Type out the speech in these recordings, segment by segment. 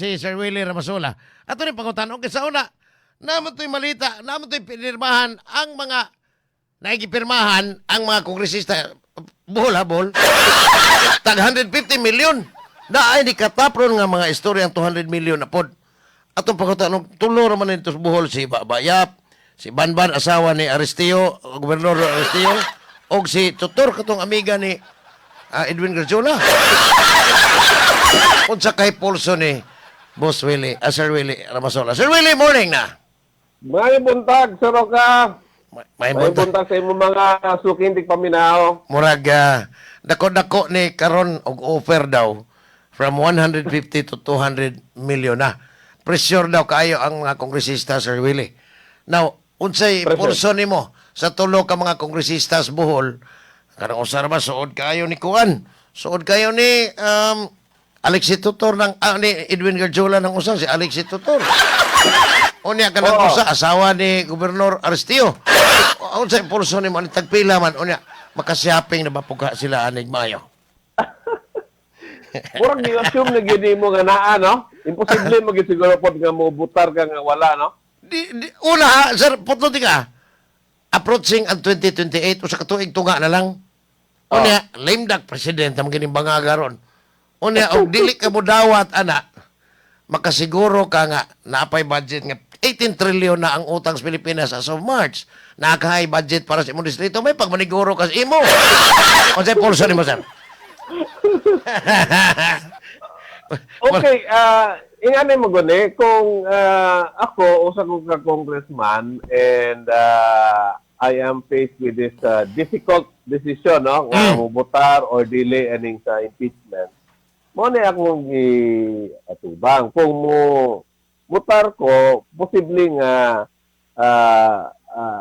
Si Sir Willie Ramasola. Ato rin pangutan, okay, sa una, naman to'y malita, naman to'y pinirmahan ang mga naigipirmahan ang mga kongresista. Bohol ha, Bohol. Tag 150 million. Na ay ni katapron nga mga istorya ang 200 million na pod. Atong pangutan, tulo raman nito sa Bohol, si Bayap, si Banban, asawa ni Aristeo, Gobernador Aristeo, og si Tutor katong amiga ni Edwin Garjola. Unsa kay pulso ni Boss Willie, Sir Willie Ramasola? Sir Willie, morning na. May buntag, Sir Roca. May May buntag. buntag sa imong mga suking tigpaminaw. Murag dako-dako ni karon og offer daw from 150 to 200 million na. Pressure daw kaayo ang mga kongresista, Sir Willie. Now, unsay Pressure. pulso nimo sa tulo ka mga kongresista sa Bohol? Kanang usa ra ba suod kaayo ni kuan? Suod kayo ni Alexi Tutor ng ni Edwin Garjola ng usa si Alexi Tutor. Unya kanang usa asawa ni Gobernador Aristeo. Unsay pulso nimo ani tagpila man unya makashopping na ba pugha sila anig maayo? Murag gi-assume na gyud nimo nga naa, no? Imposible mo gyud siguro pod nga mobutar ka nga wala, no? Di, una ha, sir, putlo di ka. Approaching ang 2028, usa ka tuig tunga na lang. Unya, lame duck president ang gining bangaga ron. Unya, og dili ka mo dawat ana, makasiguro ka nga naapay budget nga 18 trillion na ang utang sa Pilipinas as of March. Nakahay budget para sa imong distrito, may pagmaniguro ka sa imo. Unsay pulso nimo, sir? Okay, ingani mo gani kung ako usa ko ka congressman and I am faced with this difficult decision, no, nga mobotar or dili aning sa impeachment. Mo ni akong giatubang kung mo botar ko, posible nga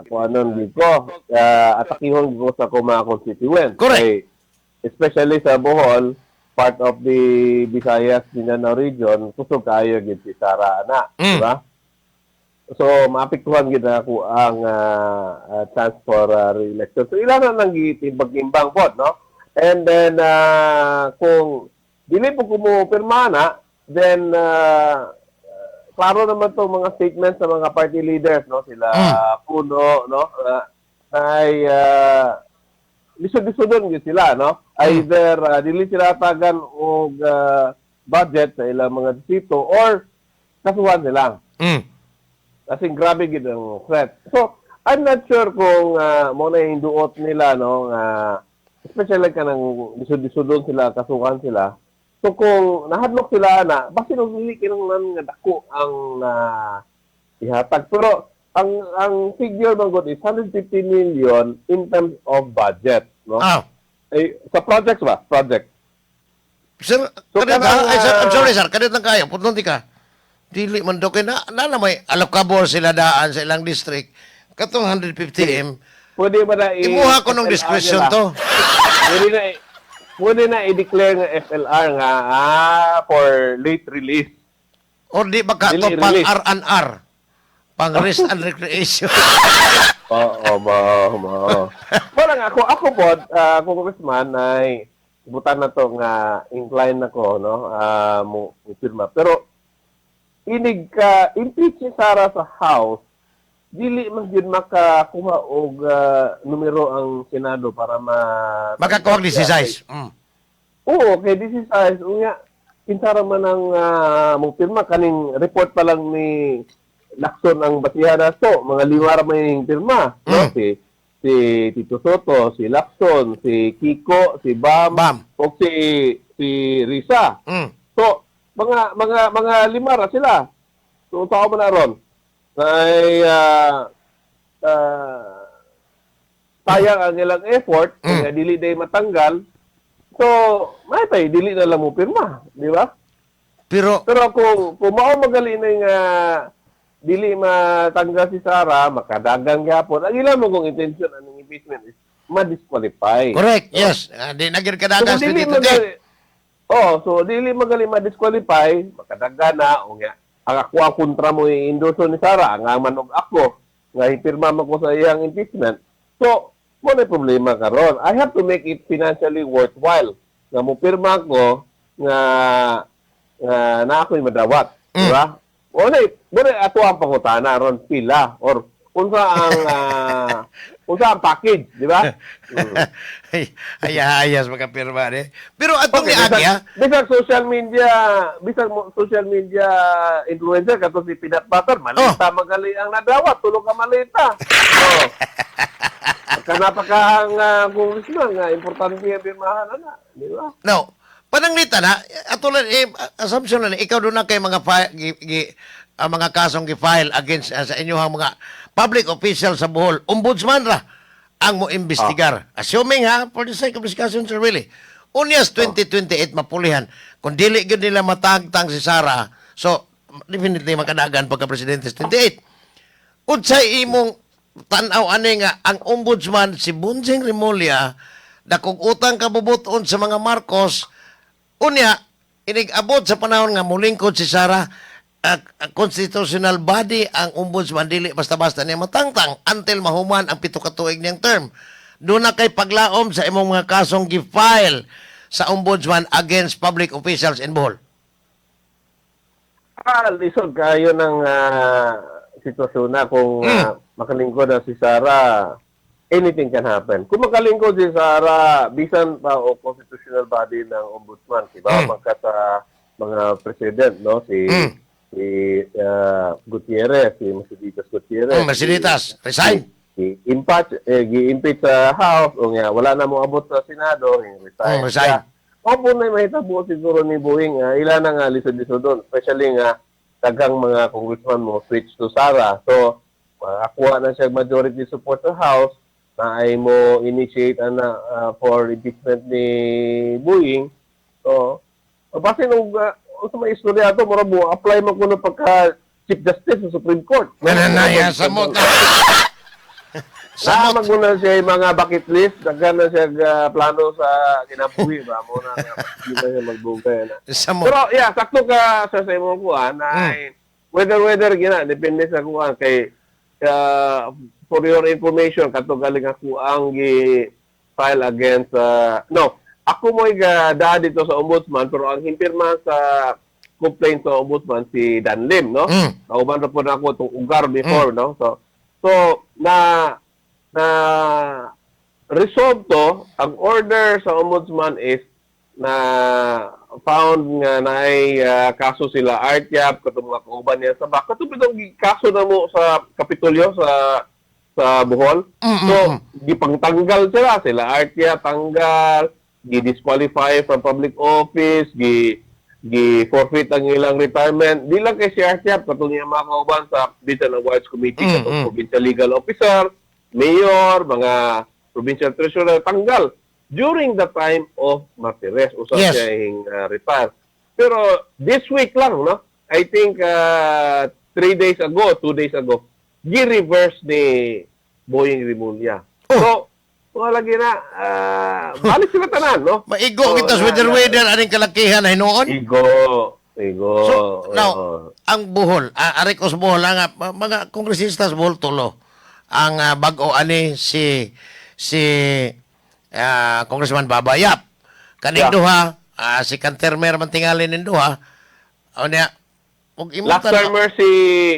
kung anong gid ko atakihon ko sa akong mga constituents. Correct. Kay, especially sa Bohol, part of the Visayas Mindanao region, kusog kaayo gid si Sara ana, di ba? So maapektuhan gid ako ang chance for re-election. So ilan na nang gitimbang-timbang pod, no? And then kung dili po ko mo pirma na, then klaro naman to mga statements sa mga party leaders, no? Sila Puno, no? Ay lisod-lisodon gyud sila, no? Either dili sila tagan og budget sa ilang mga distrito or kasuhan sila. Kasi grabe gid ang threat. So, I'm not sure kung mo na yung duot nila, no, nga especially kanang lisod-lisodon sila, kasuhan sila. So kung nahadlok sila na, basin og dili kinahanglan nga dako ang ihatag. Pero ang figure man gud is 150 million in terms of budget, no? Eh, sa projects ba? Project. Sir, So, kanit, kanang, ay, sir, I'm sorry, sir, kanit lang kayo, putlo di ka. Dili man daw kay na may allocable sila daan sa ilang district. Katong 150 M, Pwede ba na i imuha ko nung FLR discretion nila? to. Pwede na i-declare nga FLR nga for late release. Or di ba ka to Dili pang release. R&R? Pang rest and recreation. Oo, mo, mo. Wala nga ako po, congressman ay butan na to nga incline ako, no, mo mo pirma. Pero inig ka impeach si Sara sa House, dili man gyud makakuha og numero ang Senado para ma Makakuha og 16. Oo, kay this is size. Unya, kinsa ra man ang mo pirma kaning report pa lang ni Lacson ang basihan na to, mga lima ra man yung pirma, no? Si Tito Sotto, si Lacson, si Kiko, si Bam, Bam. o si si Risa. So, mga lima ra sila. So, tao man na ron. Ay sayang ang ilang effort, kaya dili day matanggal. So, may pay dili na lang mo pirma, di ba? Pero Pero kung mao magali na nga dili matanggal si Sara, makadagang gyapon. Ang ilang mo kung intention aning impeachment is ma-disqualify. Correct, yes. Di na gyud So, kadagas kung dili 2028. magali, oh, so dili magali ma-disqualify, makadaga na o nga ang ako ang kontra mo i-endorso ni Sara, ang manog ako nga ipirma man ko sa iyang impeachment. So, mo na problema karon. I have to make it financially worthwhile nga mo pirma ko nga Nga na ako'y madawat, di ba? Wala, wala ato ang pangutana ron pila or unsa ang package, di ba? Ay, ayas makapirma ni. Pero atong ni bisag, Agi, ha? Bisag social media influencer kato si Peanut Butter, malita magali ang nadawat, tulo ka malita. Oh. Kanapa ka ang congressman nga importante ang pirmahan ana, di ba? Now, pananglitan ha, ato lang, eh, assumption lang, ikaw doon na kay mga ang mga kasong gi-file against sa inyong mga public official sa Bohol, ombudsman ra ang mo imbestigar. Assuming ha, for the sake of discussion, Sir Willie, unyas 2028 mapulihan, kung dili gyud nila matagtang si Sara, so definitely makadagan pagka presidente sa 28. Unsay imong tan-aw ani nga ang ombudsman si Bonjing Remulla, dakong utang kabubuton sa mga Marcos, unya inig-abot sa panahon nga mulingkod si Sara, constitutional body ang ombudsman, dili basta-basta niya matangtang until mahuman ang 7 ka tuig niyang term. Doon na kay paglaom sa imong mga kasong gi-file sa ombudsman against public officials in Bohol? Ah, lisod kayo ng sitwasyon na kung makalingkod na si Sara, anything can happen. Kung makalingkod si Sara, bisan pa o constitutional body ng ombudsman, di ba? Magka sa mga president, no? Si si Gutierrez, si Mercedes Gutierrez. Mercedes, resign. Si impeach, eh, gi-impeach sa House, o nga, wala na mo abot sa Senado, yung resign. Resign. Kaya, opo na mahitabo siguro ni Boeing, ila na nga lisod-lisod doon. Especially nga, daghang mga congressman mo switch to Sara. So, makakuha na siya majority support sa House na ay mo initiate ana for impeachment ni Boeing. So, basin og sa may istorya ato, mura mo apply mo kuno pagka Chief Justice sa Supreme Court. Nananaya, samot. Samot. Samot. Maguna siya yung mga bucket list, daghan na siya plano sa kinabuhi ba mo na nga di na siya magbugay na. Samot. Pero yeah, sakto ka sa imong kuan ay weather weather gina, depende sa kuan kay for your information, kato galing ako ang gi file against no, ako mo ga dito sa ombudsman, pero ang himpirma sa complaint sa ombudsman si Dan Lim, no? Kauban ra po na ako itong ugar before, no? So na na resolve to, ang order sa ombudsman is na found nga naay kaso sila Art Yap, katong mga kauban niya sa bak katong bitong kaso na mo sa Kapitolyo sa Bohol. So gipangtanggal sila sila Art Yap, tanggal, gi-disqualify from public office, gi gi forfeit ang ilang retirement. Di lang kay si Art Yap, katong niya mga kauban sa Bisan Awards Committee, katong provincial legal officer, mayor, mga provincial treasurer, tanggal during the time of Martires, usa siya yung retire. Pero this week lang, no? I think 3 days ago, 2 days ago, gi-reverse ni Boying Remulla. Oh. So, mga lagi na, balik sila tanan, no? Maigo So, kita sa weather weather aning kalakihan ay noon. Igo, igo. So, now, Oo. ang Bohol, Aricos Bohol, ang mga kongresista sa Bohol tulo. Ang bag-o ani si si Congressman Babayap. Kaning duha, si Cantermer man tingali ning duha. O niya, ug imong Last termer si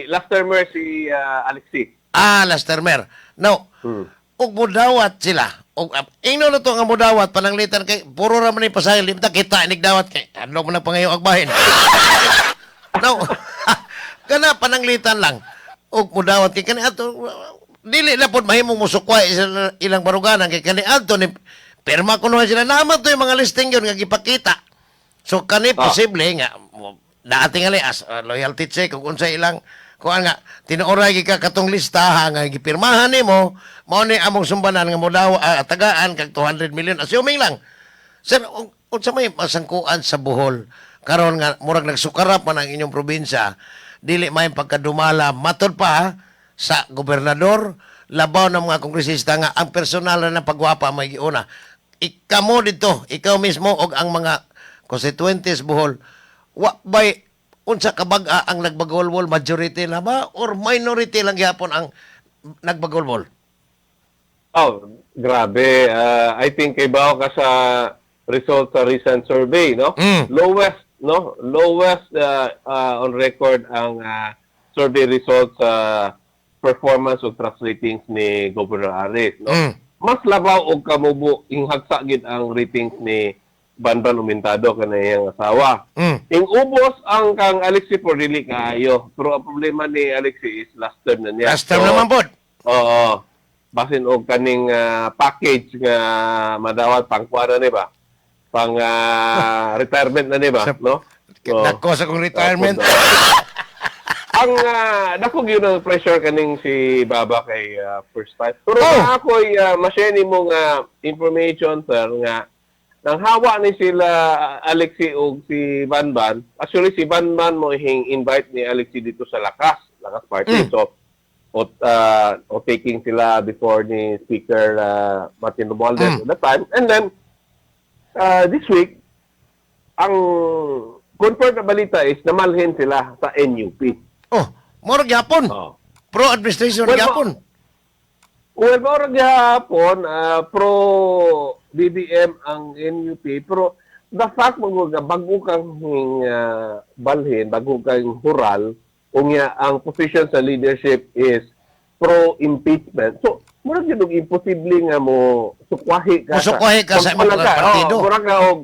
last termer si Alexi. Ah, last termer. Now, ug mudawat sila. Ug ingno na to nga mudawat pananglitan kay puro ra man ni pasaylo, di ta kita inig dawat kay adlaw man ang pangayo agbahin. Now, kana pananglitan lang ug mudawat kay kani ato dili na pod mahimong musukway sa ilang baruganan kay kani adto ni pirma kuno sila naman to yung mga listing yun nga gipakita. So kani posible nga naa tingali as loyalty check kung unsa ilang kuan nga tinuoray gi ka katong listaha nga gipirmahan nimo, mao ni among sumbanan nga modaw tagaan kag 200 million, assuming lang. Sir, unsa may masangkuan sa Bohol karon nga murag nagsukarap man ang inyong probinsya, dili may pagkadumala matod pa sa gobernador, labaw ng mga kongresista nga ang personal na pagwapa may giuna ikamo dito, ikaw mismo og ang mga constituentes Bohol, wa bay unsa ka bag-a ang nagbagolwol, majority na ba or minority lang gyapon ang nagbagolwol? Oh, grabe. I think kay ka sa result sa recent survey, no? Lowest no? Lowest on record ang survey results sa performance ug trust ratings ni Governor Aris, no? Mas labaw og kamubo, inghagsa gid ang ratings ni Banban Umentado, kanang asawa. Ing ubos ang kang Alexie por dili kaayo. Pero ang problema ni Alexie is last term na niya. Last term So, naman pod. oo. Basin og kaning package nga madawat pang kuan na ni ba? Pang retirement na ni ba, no? So, Nako sa kong retirement. Ang dako gyud ang pressure kaning si Baba kay first time. Pero ako'y ma-share nimo nga information, sir, nga nang hawa ni sila Alexie og si Banban. Actually, si Banban mo hing invite ni Alexie dito sa Lakas, Lakas Party. So o taking sila before ni Speaker Martin Romualdez at that time. And then this week, ang confirmed na balita is namalhin sila sa NUP. Oh, murag gyapon. Pro administration Well, gyapon. Well, mao gihapon, pro BBM ang NUP, pero the fact mo nga bago kang balhin, bago kang hural, unya ang position sa leadership is pro impeachment. So, murag gyud og imposible nga mo sukwahi ka. Mosukwahi ka sa imong Wala ka, partido. Oh, murag ka og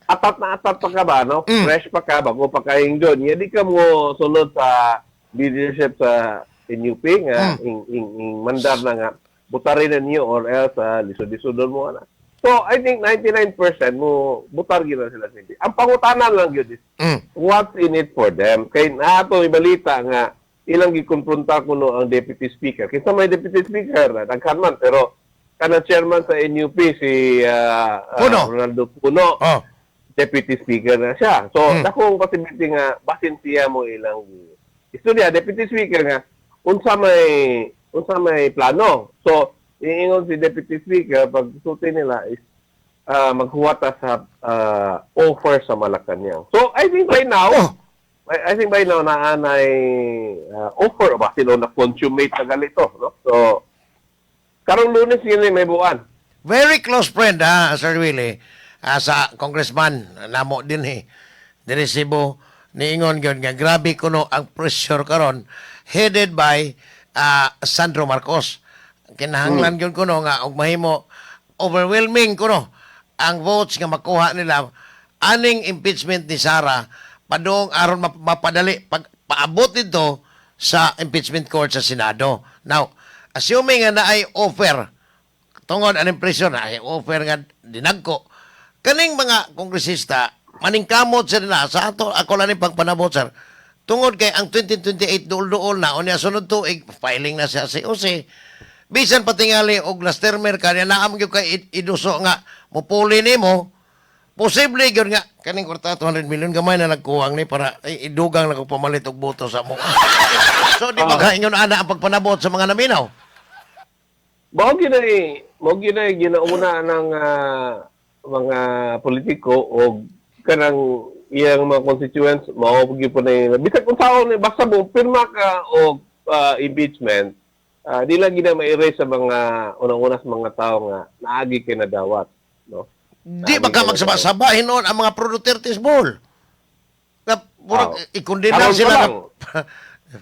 atat na atat pa ka ba, no? Fresh pa ka, bago pa kayong doon. Nga di ka mo sunod sa leadership sa NUP nga ing mandar na nga butarin na niyo or else lisod-lisodon mo na. So, I think 99% mo butar gyud na sila sa NUP. Ang pangutanan lang gyud is what's in it for them? Kay naato balita nga ilang gikonfrontar kuno ang deputy speaker. Kinsa may deputy speaker na daghan man, pero kanang chairman sa NUP si Puno. Ronaldo Puno, deputy speaker na siya. So, dakong possibility nga basin siya mo ilang istorya, deputy speaker, nga unsa may plano. So, iingon si deputy speaker, pag sulti nila is maghuwata sa offer sa Malacanang. So, I think by now, I think by now naa nay offer ba sila na consummate na galito, no? So, karong Lunes yun may buwan. Very close friend ha, Sir Willie, sa congressman namo din eh. Diri Cebu, niingon gyud nga grabe kuno ang pressure karon headed by Sandro Marcos. Kinahanglan gyud kuno nga og mahimo overwhelming kuno ang votes nga makuha nila aning impeachment ni Sara padung aron mapadali pag paabot dito sa impeachment court sa Senado. Now, assuming nga naay offer tungod ang impresyon na ay offer nga dinagko kaning mga kongresista, maningkamot sila na sa ato. Ako lang ni pagpanabot, sir, tungod kay ang 2028 duol-duol na. Unya sunod tuig filing na sa COC. Bisan patingali og last termer kanya, naam gyud kay iduso nga mupuli nimo. Posible gyud nga kaning kwarta, 200 million, gamay na nagkuwang ni para idugang na ko pamalit og boto sa mo. So di ba kaingon ana ang pagpanabot sa mga naminaw? Mao gyud ginauna ng mga politiko o kanang iyang mga constituents. Mao gyud po na bisag kung taon ni basta mo pirma ka og impeachment, di lang gina ma-erase sa mga unang-una sa mga tao nga naagi kay nadawat, no? Di ba ka magsaba-saba hinuon ang mga pro Dutertes ball? Nga, murag, ikundina Karon pa sila lang. na.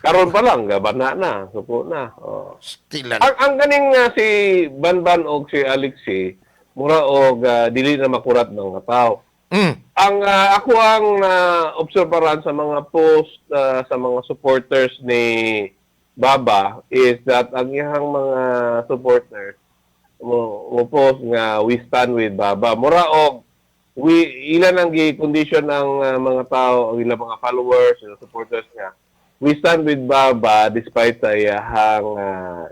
Karon pa lang gabana na, suko na, oh. Stilan. Ang kaning si Banban og si Alexie mura og dili na makurat ng mga tao. Ang ako ang obserbaran sa mga post sa mga supporters ni Baba is that ang iyang mga supporters mo post nga "We stand with Baba." Mura og we ilan ang gi-condition ng mga tao, ang ilang mga followers, ilang supporters nga "We stand with Baba despite sa iyahang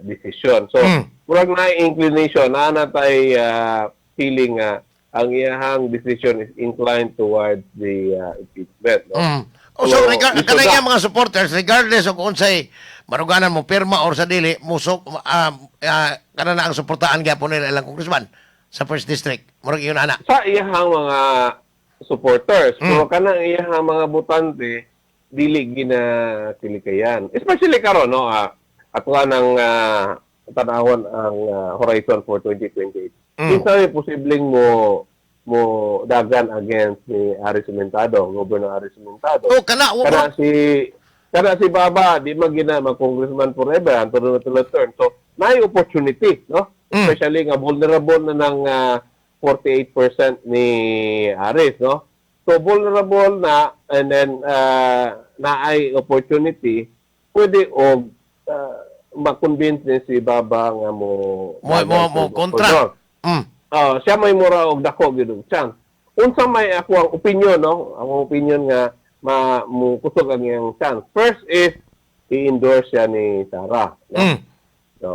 decision." So, murag na inclination na natay feeling nga ang iyahang decision is inclined towards the impeachment, no? Oh, so, So, regard, gusto kanang na. Mga supporters, regardless of kung unsay maruganan mo pirma or sa dili, musok, kana na ang suportaan gyapon nila ilang congressman sa first district. Murag yun ana. Sa iyahang mga supporters, pero kanang iyahang mga botante dili gina kilikayan. Especially karon, no, ato nga nang tanawon ang horizon for 2028. Kinsa may posibleng mo mo dagan against ni Aris Sumentado, Governor Aris Sumentado. Oh, kana wa Kana si Baba di man gina mag congressman forever anto na tulad turn. So, naay opportunity, no? Especially nga vulnerable na ng 48% ni Aris, no? So vulnerable na and then naay opportunity, pwede og ma-convince ni si Baba nga mo mo kontra. Oh, siya may mura og dako gyud og chance. Unsa may ako ang opinion, no? Ang opinion nga ma mo kusog ang iyang chance. First is i-endorse siya ni Sara, no? No.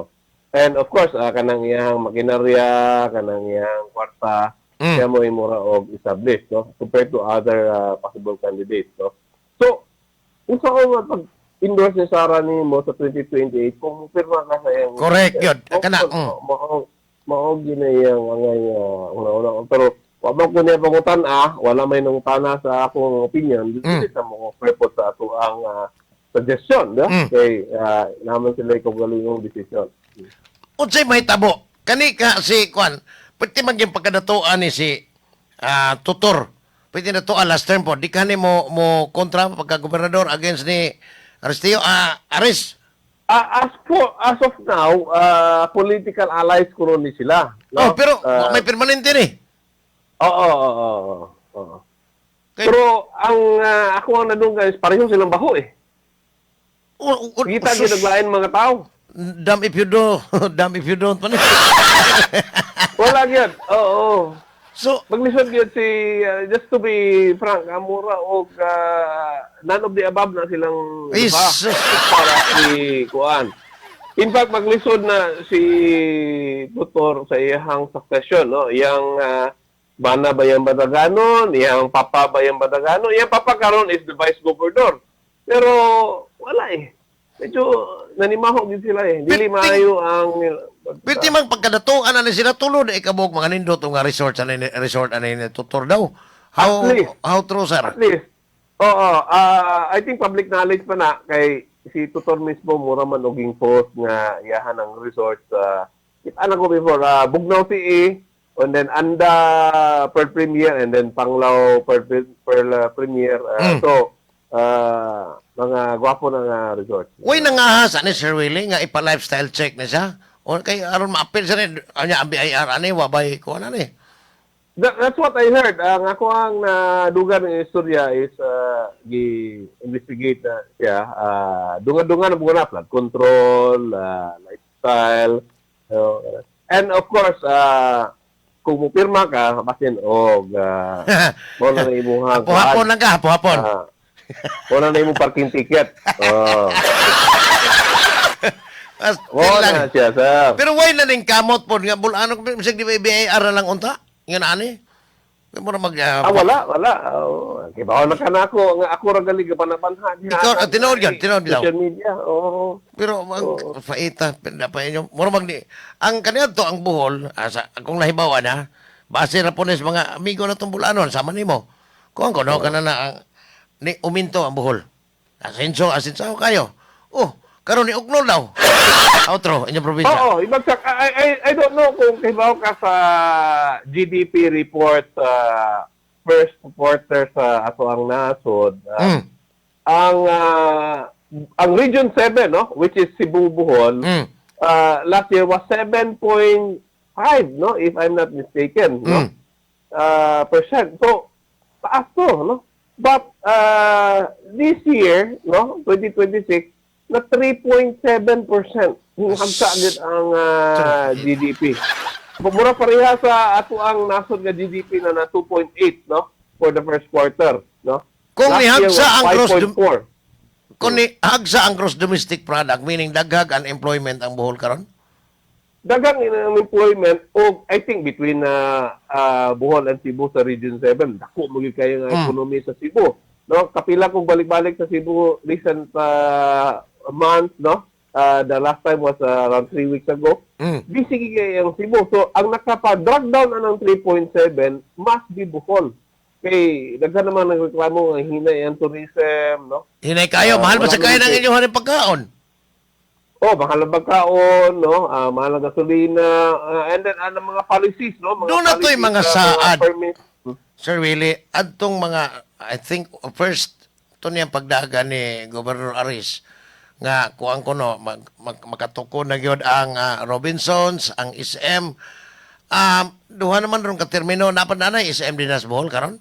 And of course, kanang iyang makinarya, kanang iyang kwarta, siya mo mura og established, no? Compared to other possible candidates, no? So, unsa ko nga pag endorse ni Sara nimo sa 2028 kung pirma ka sa iyang Correct, yun. Kana, Mao mao gina iyang angay una-una. Pero wa man ko niya pangutan ah, wala may nangutana sa akong opinion. Dili sa mo offer sa ato ang suggestion, no? Kay naman sila kaugalingong desisyon. Unsay mahitabo? Kani ka si Kwan, pwede man yung pagkadatuan ni si Tutor. Pwede na to last term po. Di kani mo mo kontra pagka gobernador against ni Aristeo Aris. As of now, political allies ko ni sila, no? Oh, pero may permanente ni. Oo. Kay, Pero ang ako ang nadunggan is pareho silang baho eh. Kita sus, gyud naglain mga tao. Damn if you do, damn if you don't pa ni. Wala gyud. Oo. So, Maglisod gyud si just to be frank, amura og none of the above na silang duha sus. Para si kuan. In fact, maglisod na si Tutor sa iyang succession, no? Iyang bana ba yung Badaganon, iyang papa ba yung Badaganon, iyang papa karon is the vice governor. Pero wala eh. Medyo nanimaho din sila eh. Dili maayo ang Pwede man pagkadatuan na ni sila tulod eh kabog mga nindot nga resort sa ni resort ani ni Tutor daw. How At least. How true, sir? At least. Oo, I think public knowledge pa na kay si Tutor mismo mura man oging post nga iyahan ang resort sa uh, ano ko before Bugnaw CE and then Anda Pearl Premier and then Panglao Pearl Premier. So mga gwapo na nga resort. Uy, nangahasa ni Sir Willie nga ipa-lifestyle check na siya. O kay aron ma-appeal siya ni anya ang BIR ani wa bay kuan ani. That's what I heard. Ang ako ang nadugan ng istorya is gi-investigate na siya. Dungan-dungan ang buwan na flood control, lifestyle. And of course, kung mupirma ka, basin og mao na na imuhang Hapon lang ka, hapon. Mao na na imong parking ticket. Oh. As, Mao lang. na siya, sir. Pero why na ning kamot pod nga bulano bisag di ba BIR na lang unta? Nga na ani. Mo na mag Ah, wala, wala. Oh, kibaw na ka na ako. Nga ako ra gali gapanapanha. Ikaw, tinuod yun, tinuod lang. Social media, oo. Pero ang faita pinda pa inyo. Mura mag ni ang kaniadto ang Bohol sa akong nahibawan ha. Base ra po ni sa mga amigo na tong bulanon sama nimo. Kuan ko no kana na ang ni uminto ang Bohol. Asenso, asenso kayo. Oh, karon ni Ugnol daw. Outro inyong probinsya. Oo, ibagsak. I don't know kung kibaw ka sa GDP report first quarter sa ato ang nasod. Ang Region 7, no, which is Cebu, Bohol, last year was 7.5, no, if I'm not mistaken, no? Percent. So, taas to, no? But this year, no, 2026, na 3.7%. Hagsa gid ang GDP. Mura pareha sa ato ang nasod nga GDP na na 2.8, no, for the first quarter, no? Kung Last year nihagsa was ang gross 5.4. Kung ni hagsa ang gross domestic product, meaning daghag unemployment ang Bohol karon? Daghang unemployment o I think between Bohol and Cebu sa Region 7, dako mo gyud kayo nga economy sa Cebu, no? Kapila kong balik-balik sa Cebu recent month, no? The last time was around 3 weeks ago. Busy gyud kayo ang Cebu. So ang nakapa-drag down anang 3.7 must be Bohol. Kay daghan naman nagreklamo nga hina ang tourism, no? Hinay kayo, mahal ba Wala sa kaya naman ng inyong pagkaon? Oh, mahal ang pagkaon, no? Mahal ang gasolina, and then ano mga policies, no? Mga Doon na to'y policies, mga saad. Permit. Sir Willie, adtong mga, I think, first, ito niyang pagdaga ni Governor Aris, nga kuang ko no, makatuko na gyud ang Robinsons, ang SM. Duha naman ron ka termino, napan na SM din sa Bohol karon?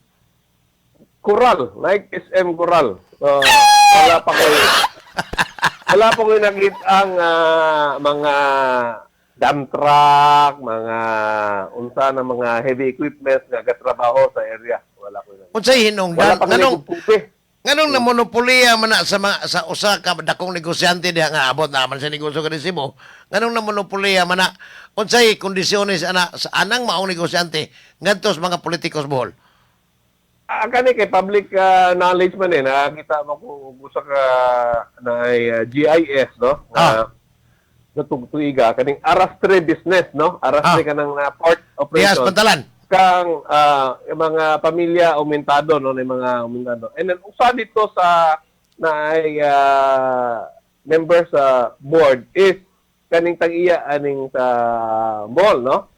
Coral, like SM Coral. So, wala pa ko nakita ang mga dump truck, mga unsa na mga heavy equipment nga gatrabaho sa area. Wala ko nakita. Unsay hinungdan? Wala pa ko Nganong nagpupi. Nganong na monopoliya man na sa mga sa usa ka dakong negosyante diha nga abot na man sa negosyo kani Cebu, nganong na monopoliya man na, unsay kondisyones ana sa anang maong negosyante ngadto sa mga politikos Bohol? Kani kay public knowledge man eh, nakakita mo kung usa ka na ay GIS, no? Natugtuiga kaning arastre business, no? Arastre kanang na port Diha sa operation. Pantalan. Kang yung mga pamilya aumentado, no, yung mga aumentado. And then usa dito sa na ay member sa board is kaning tag-iya aning sa mall, no?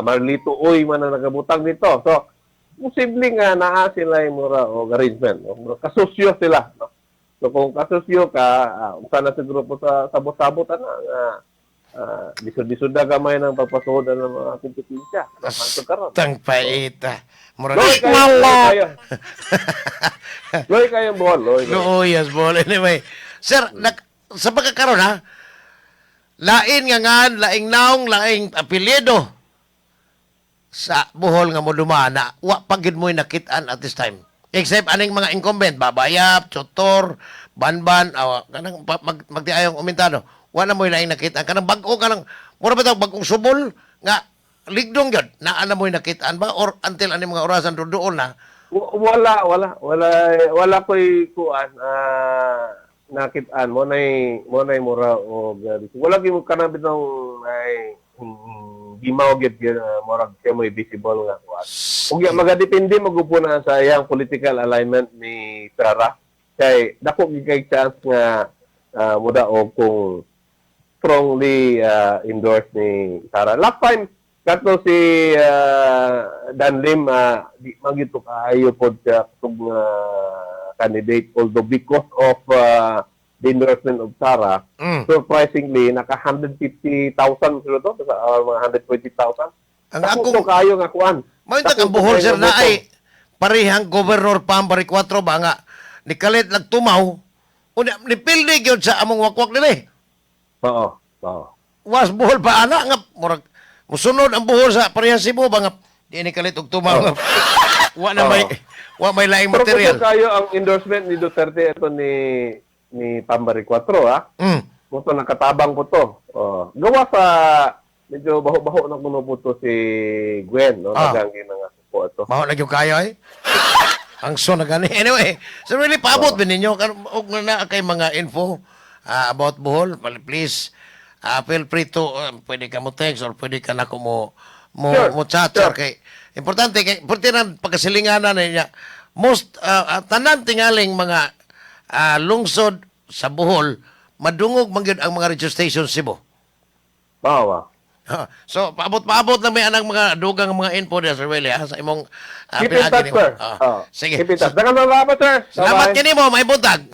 Marlito Uy man ang nagabutang dito. So posible nga naa sila yung mura og arrangement, no? Mura kasusyo sila, no? So kung kasusyo ka, usa na siguro po sa sabot-sabot ana nga lisod-lisod na gamay ng pagpasuod ng mga kompetensya. Hangtod karon. Tang paita. Murag Loy kayo, loy kayo. Loy kayo Bohol, loy kayo. Luoyas Bohol. Anyway, sir, sa pagkakaroon ha, lain nga ngan, laing naong, laing apelyido sa Bohol nga mo dumana, wa pa gid mo'y nakit-an at this time. Except aning mga incumbent, Babayap, Chotor, Banban, awa, kanang magtiayong umentado. Wa na mo'y laing nakit-an. Kanang bag-o kanang mura ba tawag bag-ong subol nga ligdong gyud naa na mo'y nakit-an ba or until aning mga orasan duol na? Wala, wala, wala, wala ko'y kuan, nakitaan mo nay mura og wala gyud mo kanang bitong ay gimaw gyud gyud murag siya mo'y visible nga kuan. Ug ya magadepende magupo na sa iyang political alignment ni Sara kay dako gyud kay chance nga mudaog kung strongly endorsed ni Sara. Last time kato si Dan Lim, di man gyud to kaayo pod siya katong candidate, although because of the endorsement of Sara, surprisingly naka 150,000 sila to sa mga 120,000. Ang Dako akong to kaayo nga kuan. Mao Dako ang to Bohol kaayo sir nga na boto. ay parehang Governor Pambari 4 ba nga nikalit lang tumaw unya ni pildi gyud sa among wakwak nila eh. Oo. Oo. Was Bohol pa ana nga murag musunod ang Bohol sa parehang Cebu ba nga di ni kalit og tumaw nga wa na may wa may laing Pero material. kung kayo ang endorsement ni Duterte ito ni Pambari 4 ah. Mo to nakatabang po to. Oh, gawa sa medyo baho-baho na kuno po to si Gwen, no? Nagangi na nga po ito. Maho na gyud kayo eh. Ang so na gani. Anyway, so really paabot ba ninyo og na kay mga info about Bohol, well, please feel free to pwede ka mo text or pwede ka na ko mo mo chat sir. Kay importante kay importante na pagkasilinganan niya. Most tanan tingaling mga lungsod sa Bohol madungog man gyud ang mga radio station Cebu. Bawa. So, paabot-paabot lang may anang mga dugang mga info niya, Sir Willie, ha, sa imong Keep in pinaagi touch, nimo. sir. Ah, Oh, sige. keep in touch. Daghang salamat, sir. Salamat Bye-bye. kini mo, may buntag.